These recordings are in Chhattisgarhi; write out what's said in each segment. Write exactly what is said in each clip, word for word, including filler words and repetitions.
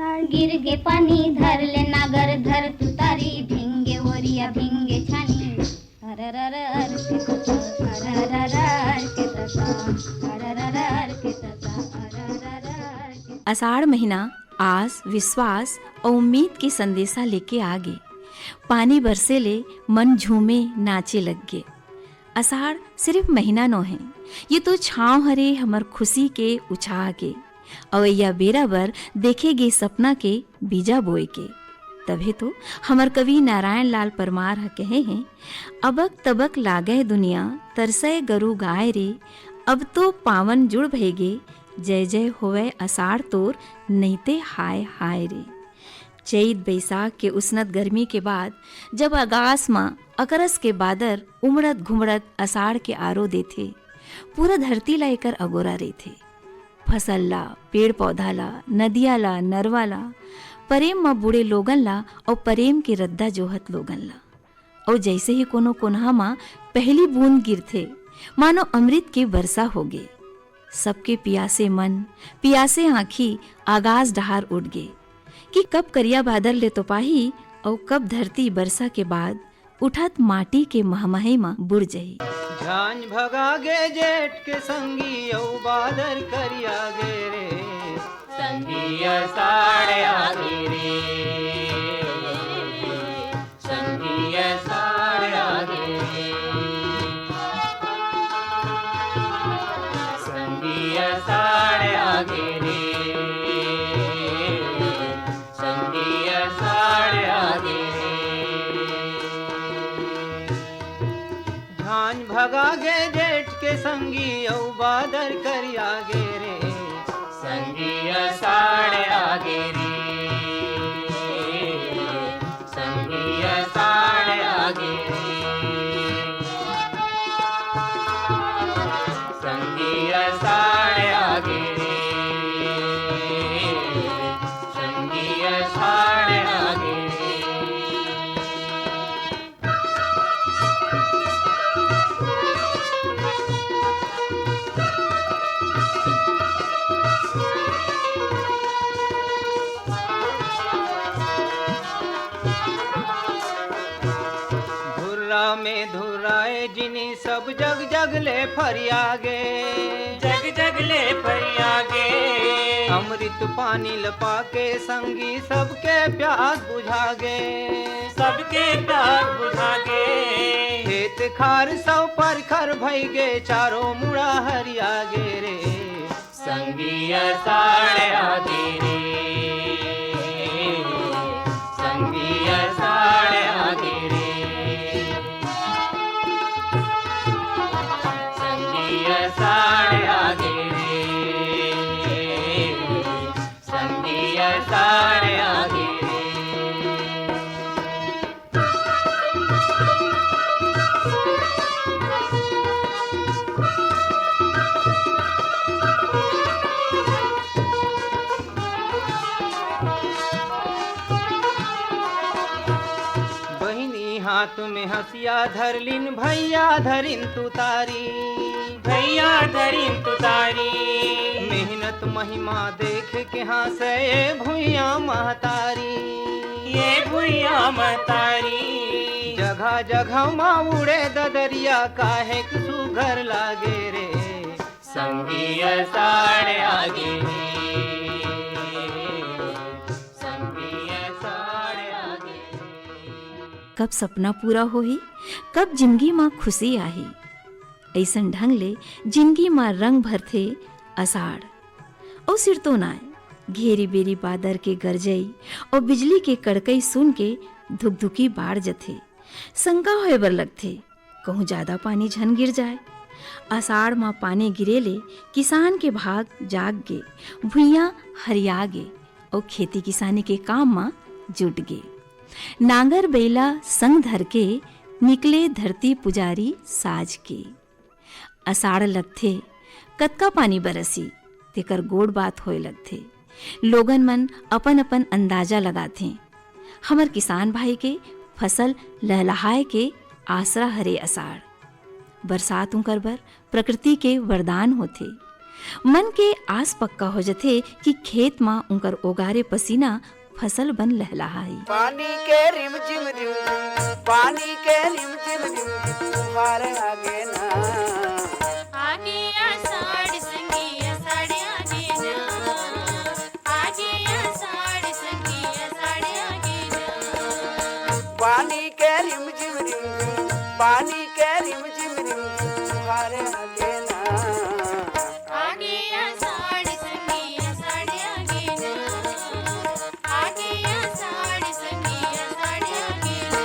गिर गे पानी धर ले नागर धर तुतारी, भिंगे ओरिया भिंगे छानी। अरररर के तता, अरररर के तता, अरररर के तता, अरररर के। आषाढ़ महीना आस, विश्वास अउ उम्मीद के संदेशा लेके आगे। पानी बरसे ले मन झूमे, नाचे लग गे। आषाढ़ सिर्फ महीना नो हे, ये तो छांव हरे हमर खुशी के, उछाह के। अवइया बेरा बर देखे गे सपना के बीजा बोए के। तभे तो हमर कवि नारायण लाल परमार ह कहे हे, "अबक तबक लागय दुनिया, तरसय गरु गाय रे, अब तो पावन जुड़ भइगे, जय जय होवय अषाढ़ तोर, नइते हाय हाय रे।" चइत बैसाख के उसनत गर्मी के बाद जब आकाश म अकरस के बादर उमड़त घुमड़त अषाढ़ के आरो देथे, पूरा धरती ला एकर अगोरा रहिथे। फसल ला, पेड़ पौधा ला, नदिया ला, नरवा ला, परेम म बूड़े लोगन ला अउ परेम के रद्दा जोहत लोगन ला। अउ जइसे ही कोनो कोनहा म पहली बूंद गिरथे, मानो अमृत के बरसा होगे। सबके पियासे मन, पियासे आँखी आगास डहार उठ गे कि कब करिया बादर ले तोपाही अउ कब धरती बरसा के बाद उठत माटी के महमहई म बुड़ जही। झांझ भगा गे जेठ के संगी, अउ बादर करिया गे रे। संगी अषाढ़ आगे रे, संगी अषाढ़ आगे रे, संगी अषाढ़ आगे रे, संगी अषाढ़ आगे रे। झांझ भगा गे जेठ के संगी, अउ बादर करिया गे रे। संगी अषाढ़ आगे रे, संगी अषाढ़ आगे रे, संगी अषाढ़ आगे रे, संगी अषाढ़ आगे रे। धुर्रा में धुर्राए जिनी सब जग जग ले फरिया गे। जग जग ले फरिया गे। अमृत पानी ल पाके संगी सबके प्यास बुझा गे। सबके प्यास बुझा गे। खेत खार सब परखर भई गे, चारों मुड़ा हरिया गे रे। संगी अषाढ़ आगे रे, संगी अषाढ़ आगे रे, संगी अषाढ़ आगे रे, संगी अषाढ़ आगे रे। बहिनी हाथ में हंसिया धरलिन, भैया धरिन तुतारी। भैया धरिन तुतारी। मेहनत महिमा देख के हाँसे ये भुइयां महतारी। ये भुइयां महतारी। जगह जगह मा उड़े ददरिया, काहेक सुघर लागे रे। संगी अषाढ़ आगे रे, संगी अषाढ़ आगे रे। कब सपना पूरा होही, कब जिंदगी मा खुशी आही, अइसन ढंग ले जिंदगी मा रंग भरथे अषाढ़। अउ सिरतोन आय, घेरी बेरी बादर के गरजई अउ बिजली के कड़कई सुन के धुकधुकी बाढ़ जथे। शंका होय बर लगथे, कहूं जादा पानी झन गिर जाय। अषाढ़ मा पानी गिरे ले किसान के भाग जाग गे, भुइयां हरिया गे अउ खेती किसानी के काम मा जुट गे। नांगर बइला संग धर के निकले धरती पुजारी साज के। अषाढ़ लगथे, कतका पानी बरसी, तेकर गोठ बात होय लगथे। लोगन मन अपन-अपन अंदाजा लगाथें। हमर किसान भाई के फसल लहलहाय के आसरा हरे अषाढ़। बरसात उंकर बर प्रकृति के वरदान होथे। मन के आस पक्का हो जथे कि खेत म उंकर ओगारे पसीना फसल बन लहलहाही। पानी के रिम झिम रिम झिम, पानी के रिम झिम रिम झिम, फुहार आगे ना। आगे आषाढ़ संगी, आषाढ़ आगे ना। आगे आषाढ़ संगी, आषाढ़ आगे ना। पानी के रिम झिम रिम झिम, पानी के रिम झिम रिम झिम, फुहार आगे ना। आगे आषाढ़ संगी, आषाढ़ आगे ना। आगे आषाढ़ संगी, आषाढ़ आगे ना।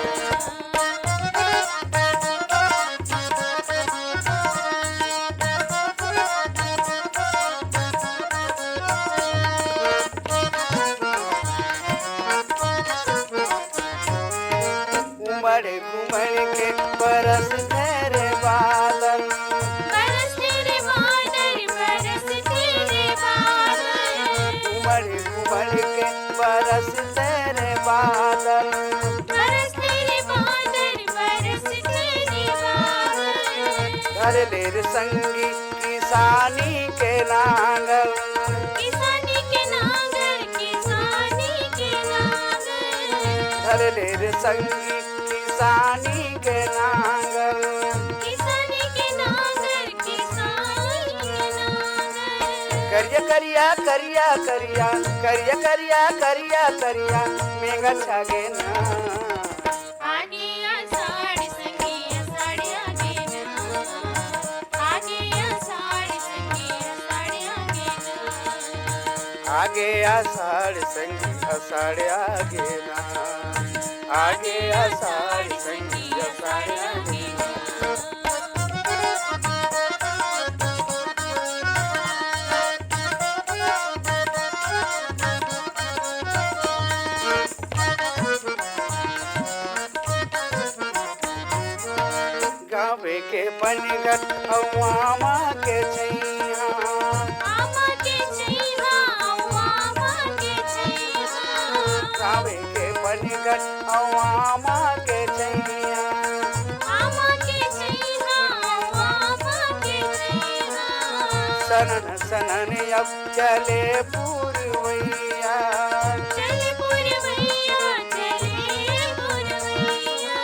उमड़ घुमड़ के बरस तेरे बादल। बरस तेरे बादल, बरस तेरे बादल। उमड़ घुमड़ के बरस तेरे बादल। बरस तेरे बादल, बरस तेरे बादल। धर ले रे संगी किसानी के नांगर। किसानी के नांगर, किसानी के नांगर। धर ले रे संगी किसानी के नांगर। किसानी के नांगर, किसानी के नांगर। करिया करिया, करिया करिया, करिया करिया, करिया करिया, मेघ छागे ना। आगे आषाढ़ संगी, आषाढ़ आगे ना। आगे आषाढ़ संगी, आषाढ़ आगे ना। आगे आषाढ़ संगी, आषाढ़ आगे ना। आगे आषाढ़ संगी, आषाढ़ आगे ना। गावे के पनघट अउ आमा के छैया। आमा के छैया, अउ आमा के छैया। गावे के पनघट अउ आमा के छैया। आमा के छैया, अउ आमा के छैया। सनन सनन अब चले पुरवैया। चले पुरवैया, चले पुरवैया।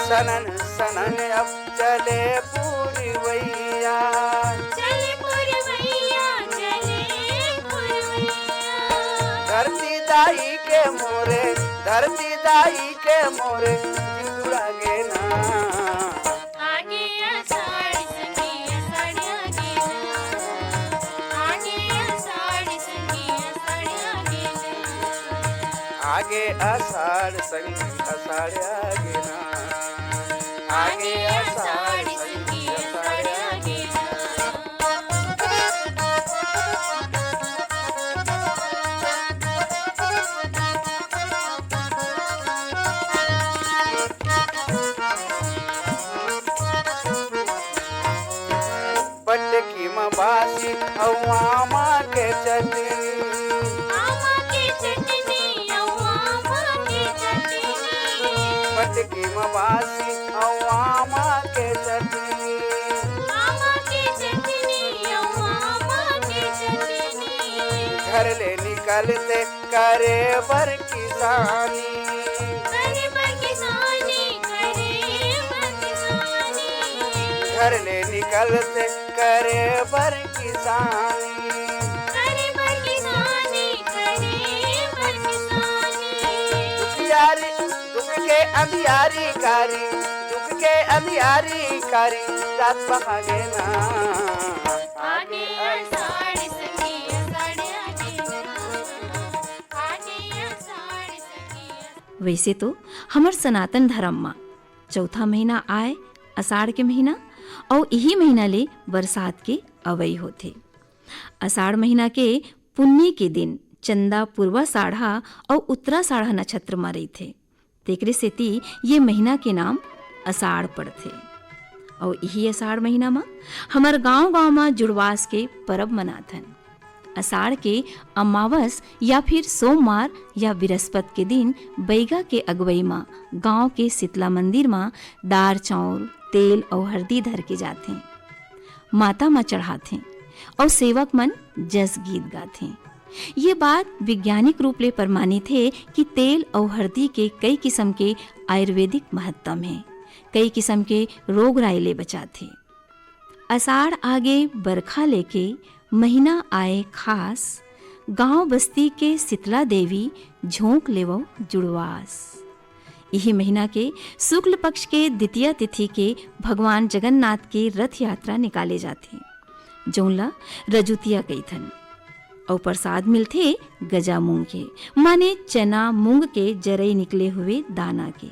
सनन सनन अब चले पुरवैया। चले पुरवैया, चले पुरवैया। धरती दाई के मोरे, धरती दाई के मोरे, जुड़ा गे ना। आगे आषाढ़ संगी, आषाढ़ आगे ना। आगे आषाढ़ संगी, आषाढ़ आगे ना। आगे आषाढ़ संगी, आषाढ़ आगे ना। आगे आषाढ़ संगी, आषाढ़ आगे ना। पटकी म बासी अउ आमा के चटनी। आमा के चटनी, अउ आमा के चटनी। पटकी म बासी अउ आमा के चटनी। आमा के चटनी, अउ आमा के चटनी। घर ले निकलते करे बर किसानी। करे बर किसानी, करे बर किसानी। घर ले निकलते करे बर किसानी। करे बर किसानी, करे बर किसानी। दुखियारी, दुख के अंधियारी कारी, दुख के अंधियारी कारी, रात पहागे ना। आगे आषाढ़ संगी, आषाढ़ आगे ना। आगे आषाढ़ संगी, आषाढ़। वैसे तो हमर सनातन धर्म म चौथा महीना आय अषाढ़ के महीना, अउ इही महीना ले बरसात के अवई होथे। अषाढ़ महीना के पुन्नी के दिन चंदा पूर्वा साढ़ा अउ उत्तरा साढ़ा नक्षत्र म रहिथे, तेकरे सेती ये महीना के नाम अषाढ़ पड़थे। अउ इही अषाढ़ महीना म हमर गांव-गांव म जुड़वास के परब मनाथन। अषाढ़ के अमावस या फिर सोमवार या बिरस्पत के दिन बइगा के अगुवई म गांव के शीतला मंदिर म दार चाउर, तेल अउ हरदी धर के जाथे। माता म चढ़ाथे। अउ सेवक मन जस गीत गाथे। ये बात वैज्ञानिक रूप ले प्रमाणित हे कि तेल अउ हरदी के कई किसम के आयुर्वेदिक महत्तम हे, कई किसम के रोग राई ले बचाथे। असाढ़ आगे बरखा लेके महीना आए खास, गांव बस्ती के शीतला देवी झोंक लेवव जुड़वास। इही महीना के शुक्ल पक्ष के द्वितीया तिथि के भगवान जगन्नाथ के रथ यात्रा निकाले जाथे, जौन ला रजुतिया कहिथन। अउ प्रसाद मिलथे गजा मूंग के, माने चना मूंग के जरई निकले हुए दाना के।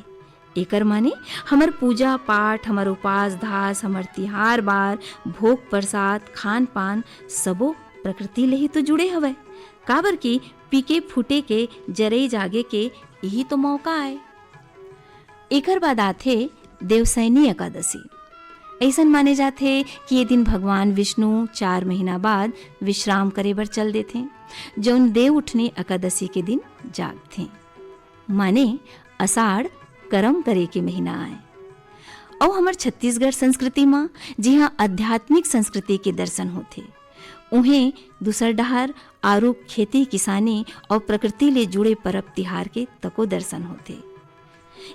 एकर माने हमर पूजा पाठ, हमर उपास धास, हमर तिहार बार, भोग प्रसाद, खान पान सबो प्रकृति ले ही तो जुड़े हवय। काबर कि पीके फूटे के, जरई जागे के यही तो मौका आय। एकर बाद आथे देवसैनी एकादशी। अइसन माने जाथे कि ये दिन भगवान विष्णु चार महीना बाद विश्राम करे बर चल देथे, जौन देव उठनी एकादशी के दिन जागथे। माने असाढ़ करम करे के महीना आय। अउ हमर छत्तीसगढ़ संस्कृति म जिहां आध्यात्मिक संस्कृति के दर्शन होथे, उहें दूसर डहार आरूग खेती किसानी अउ प्रकृति ले जुड़े परब तिहार के तको दर्शन होथे।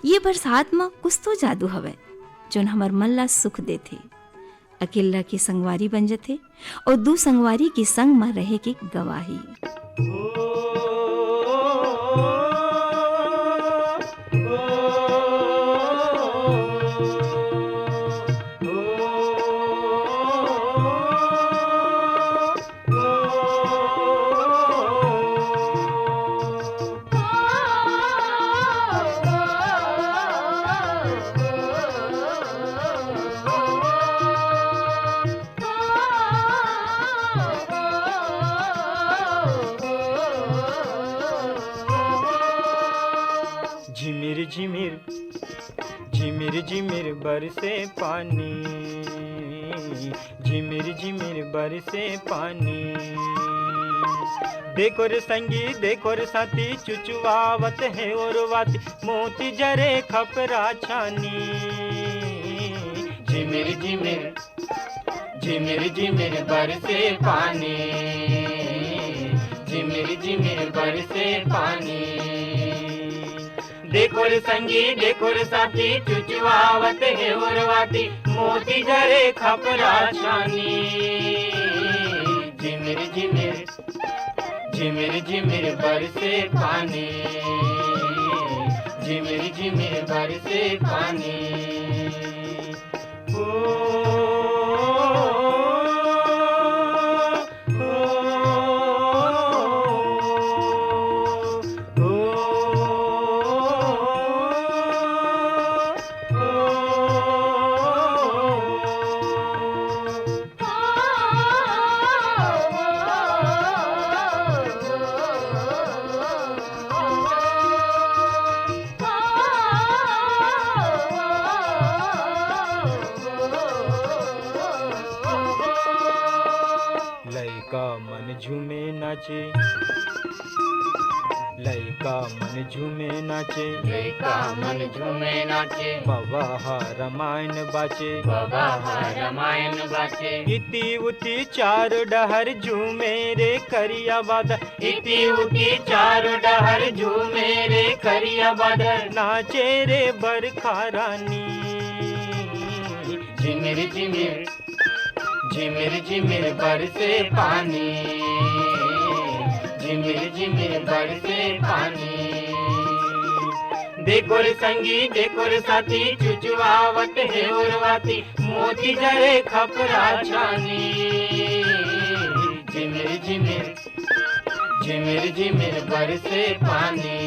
ये बरसात म कुछ तो जादू हवय, जोन हमर मन ला सुख देथे। अकेल्ला के संगवारी बन जथे अउ दू संगवारी के संग म रहे के गवाही। झिमिर झिमिर, झिमिर झिमिर बरसे पानी, झिमिर झिमिर बरसे पानी। देखो रे संगी, देखो रे साथी, चुचुआवत हे ओरवाती, मोती जरे खपरा छानी। झिमिर झिमिर, झिमिर झिमिर बरसे पानी, झिमिर झिमिर बरसे पानी। देखो रे संगी, देखो रे साथी, चुचुआवत हे ओरवाती, मोती जरे खपरा छानी। झिमिर झिमिर, झिमिर झिमिर बरसे पानी, झिमिर झिमिर बरसे पानी। ओ, ओ, ओ, ओ, लइका मन झूमे नाचे, लइका मन झूमे नाचे, लइका मन झूमे नाचे। बबा ह रामायण बाचे, बबा ह रामायण बाचे। इति उति चार डहर झूमे रे करिया बादर, इति उति चार डहर झूमे रे करिया बादर, नाचे रे बरखा रानी। झिमिर झिमिर, झिमिर झिमिर बरसे पानी, झिमिर झिमिर बरसे पानी। देखो रे संगी, देखो रे साथी, चुचुआवत हे ओरवाती, मोती जरे खपरा छानी। झिमिर झिमिर, झिमिर झिमिर बरसे पानी,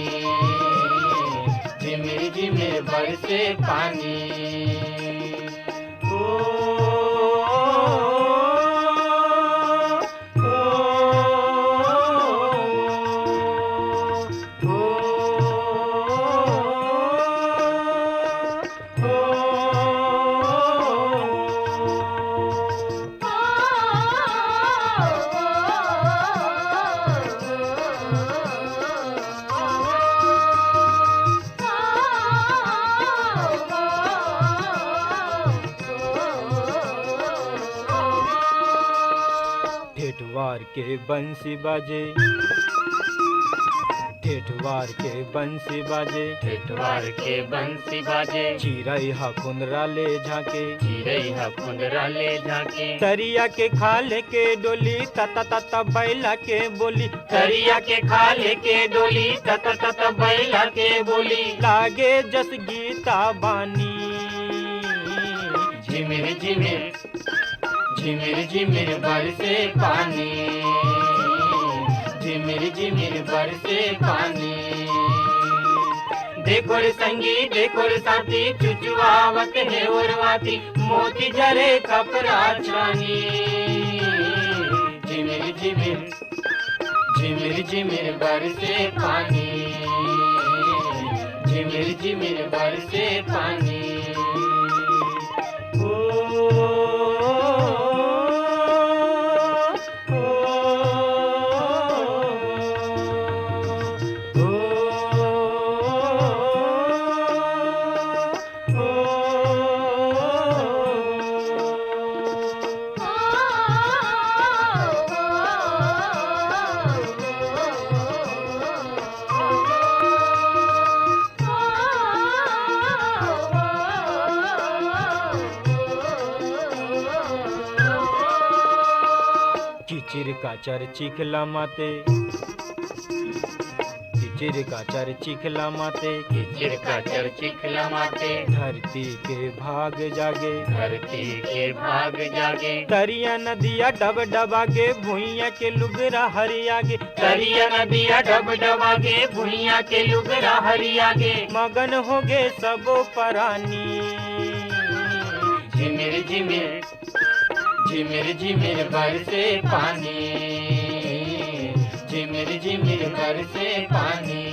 झिमिर झिमिर बरसे पानी। ओ, ओ, ओ, ओ, के बंसी बाजे, ठेठवार के बंसी बाजे, ठेठवार के बंसी बाजे। चिरई ह कुंदरा ले झांके, चिरई ह कुंदरा ले झांके। तरिया के खाल के डोली, तत तत बैला के बोली। तरिया के खाल के डोली, तत तत बैला के बोली। लागे जस गीता बानी। झिमिर झिमिर, झिमिर झिमिर बरसे पानी, झिमिर झिमिर बरसे पानी। देखो रे संगी, देखो रे साथी, चुचुआवत हे ओरवाती, मोती झरे खपरा छानी। झिमिर झिमिर, झिमिर झिमिर बरसे पानी, झिमिर झिमिर बरसे पानी। ओ, ओ, ओ, ओ। किचिर काचर चिखला माते, किचिर काचर चिखला माते, किचिर काचर चिखला माते। धरती के भाग जागे, धरती के भाग जागे। तरिया नदिया डब डबागे, भुइयां के लुगरा हरियागे। तरिया नदिया डब डबागे, भुइयां के लुगरा हरियागे। मगन होगे सबो परानी। झिमिर झिमिर, झिमिर झिमिर बरसे पानी, झिमिर झिमिर बरसे पानी।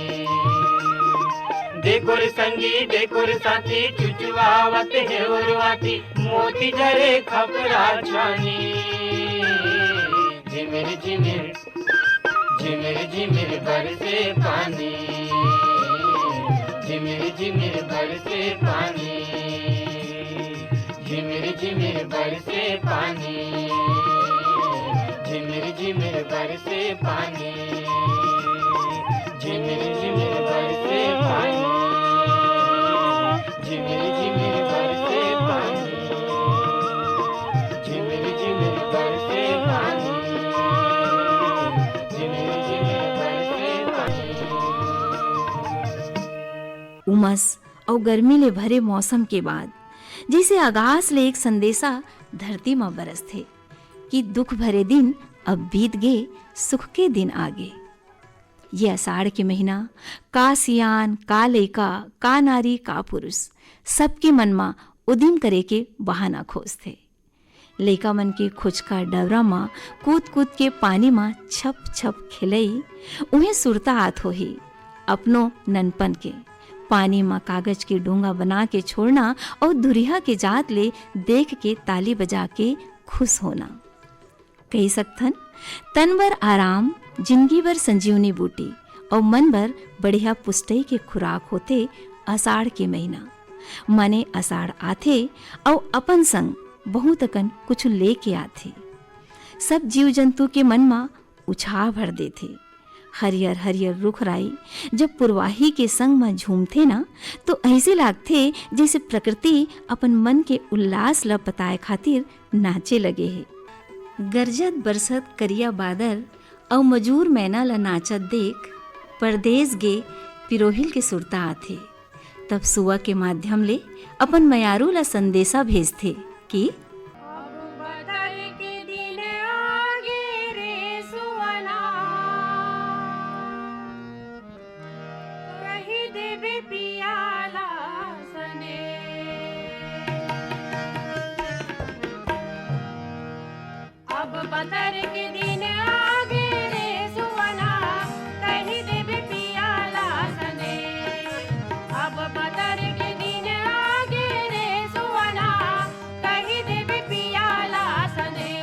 देखो रे संगी, देखो रे साथी, चुचुआवत हे ओरवाती, मोती झरे खपरा छानी। झिमिर झिमिर, झिमिर झिमिर बरसे पानी, झिमिर झिमिर बरसे पानी, झिमिर झिमिर बरसे पानी, झिमिर झिमिर बरसे पानी, झिमिर झिमिर बरसे पानी, झिमिर झिमिर बरसे पानी, झिमिर झिमिर बरसे पानी, झिमिर झिमिर बरसे पानी। उमस अउ गर्मी ले भरे मौसम के बाद जइसे आकाश ले एक संदेशा धरती म बरसथे कि दुख भरे दिन अब बीत गे, सुख के दिन आगे। ये असाढ़ के महीना का सियान, का लइका, का नारी, का पुरुष, सबके मन म उदिम करे के बहाना खोजथे। लइका मन के खुचका डबरा म कूद-कूद के पानी म छप-छप खेलई, उहें सुरता आत होही अपनो ननपन के। पानी म कागज के डोंगा बना के छोड़ना अउ दुरिहा के जात ले देख के ताली बजा के खुश होना। कहि सकथन, तन बर आराम, जिनगी बर संजीवनी बूटी अउ मन बर बढ़िया पुष्टई के खुराक होथे असाढ़ के महीना। माने असाढ़ आथे अउ अपन संग बहुत अकन कुछु लेके आथे। सब जीव जंतु के मन म उछाह भर देथे। हरियर हरियर रुख राई जब पुरवाही के संग म झूमथे न, तो अइसे लागथे जइसे प्रकृति अपन मन के उल्लास ल बताए खातिर नाचे लगे हे। गरजत बरसत करिया बादर अउ मजूर मैना ल नाचत देख परदेस गे पिरोहिल के सुरता आथे। तब सुआ के माध्यम ले अपन मयारू ल संदेसा भेजथे कि अब बदर के दिन आगे रे सुअना, कहि देबे पिया ला सने। अब बदर के दिन आगे रे सुअना, कहि देबे पिया ला सने। अब बदर के दिन आगे रे सुअना, कहि देबे पिया ला सने।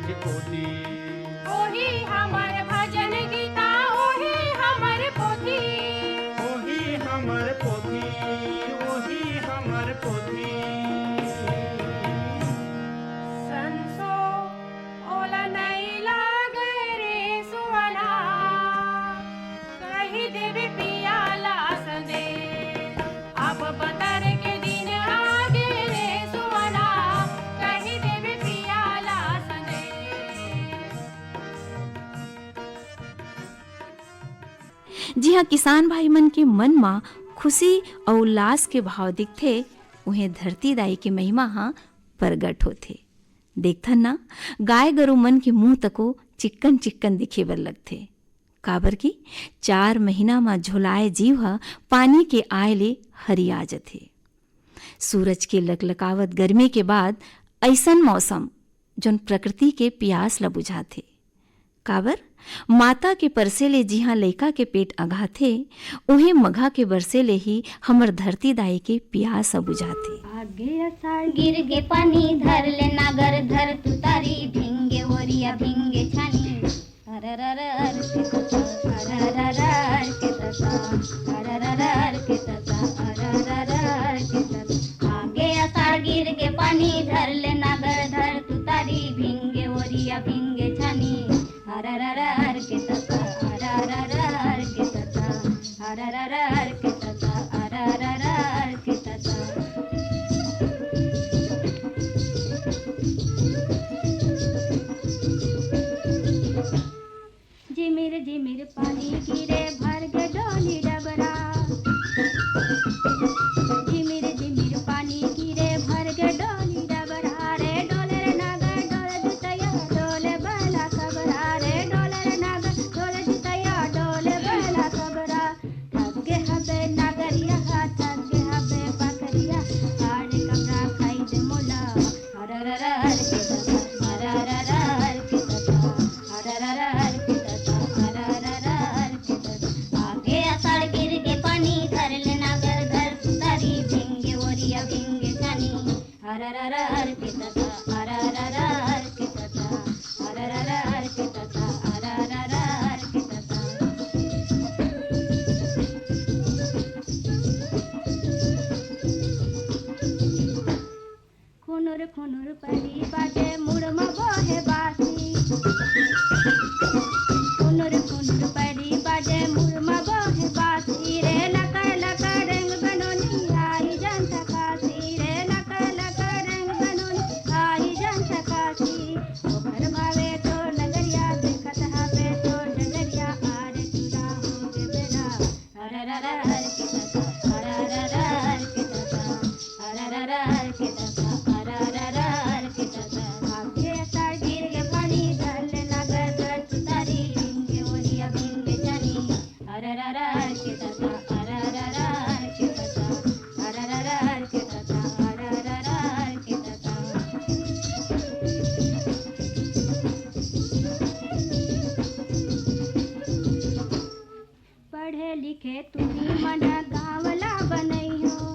ओही हमर भजन गीता, ओही हमर पोथी। ओही हमर पोथी, ओही हमर पोथी। संसो ओला नइ लागे रे सुअना, कहि देबे पिया ला संदेश। अब बदर के दिन आगे रे सुअना, कहि देबे पिया ला संदेश। जी हाँ, किसान भाई मन के मन म खुशी अउ उल्लास के भाव दिखथे, उहें धरती दाई के महिमा ह परगट होथे। देखथन ना, गाय गरु मन के मुंह तको चिक्कन चिक्कन दिखे बर लगथे, काबर कि चार महीना म झोलाए जीव ह पानी के आय ले हरिया जथे। सूरज के लकलकावत गर्मी के बाद अइसन मौसम, जोन प्रकृति के पियास ल बुझाथे। काबर? माता के परसे ले जिहां लइका के पेट अघाथे, उहें मघा के बरसे ले ही हमर धरती दाई के पियास ह बुझाथे। आगे असाढ़ गिर गे पानी, धर ले नागर, धर तुतारी, भिंगे ओरिया, भिंगे छानी। अरररर के तता, अरररर के तता, अरररर के तता, अरररर के तता। आगे असाढ़ गिर गे पानी, धर ले नागर, धर तुतारी, भिंगे ओरिया, भिंगे छानी। अरररर के तता, अरररर के तता, अरररर के तता, अरररर के तता। झिमिर झिमिर पानी गिरे, भर गे डोली डबरा। झिमिर झिमिर पानी गिरे, भर गे डोली डबरा। रे डोले रे नागर, डोले जितैया, डोले बैला कबरा। रे डोले रे नागर, डोले जितैया, डोले बैला कबरा। थक गे हबे नागरिया हा, थक गे हबे पकरिया, आड़े कबरा खाई दे मोला। अरररर के तता, अरररर के तता, अरररर के तता, अरररर के तता। आगे असाढ़ गिर गे पानी, धर ले नागर, धर तुतारी, भिंगे ओरिया, भिंगे छानी। अरररर के तता, अरररर के तता, अरररर के तता, अरररर के तता। खुनुर खुनुर परी बाजे, मुड़ म बोहे बासी। खुनुर खुनुर परी बाजे, मुड़ म बोहे बासी। रे लकर लकर रेंग बनोनी, आई जन थकासी। रे लकर लकर रेंग बनोनी, आई जन थकासी। ओकर भावे तोर नगरिया, देखत हवे तोर डगरिया, आरे चूड़ा हो गे बेरा। अरररर के तता, अरररर के तता, अरररर के तता, अरररर के तता। आगे असाढ़ गिर गे पानी, धर ले नागर, धर तुतारी, भिंगे ओरिया, भिंगे छानी। अरररर के तता, अरररर के तता, अरररर के तता, अरररर के तता। पढ़े लिखे तुही मन गाँव ला बनइहो।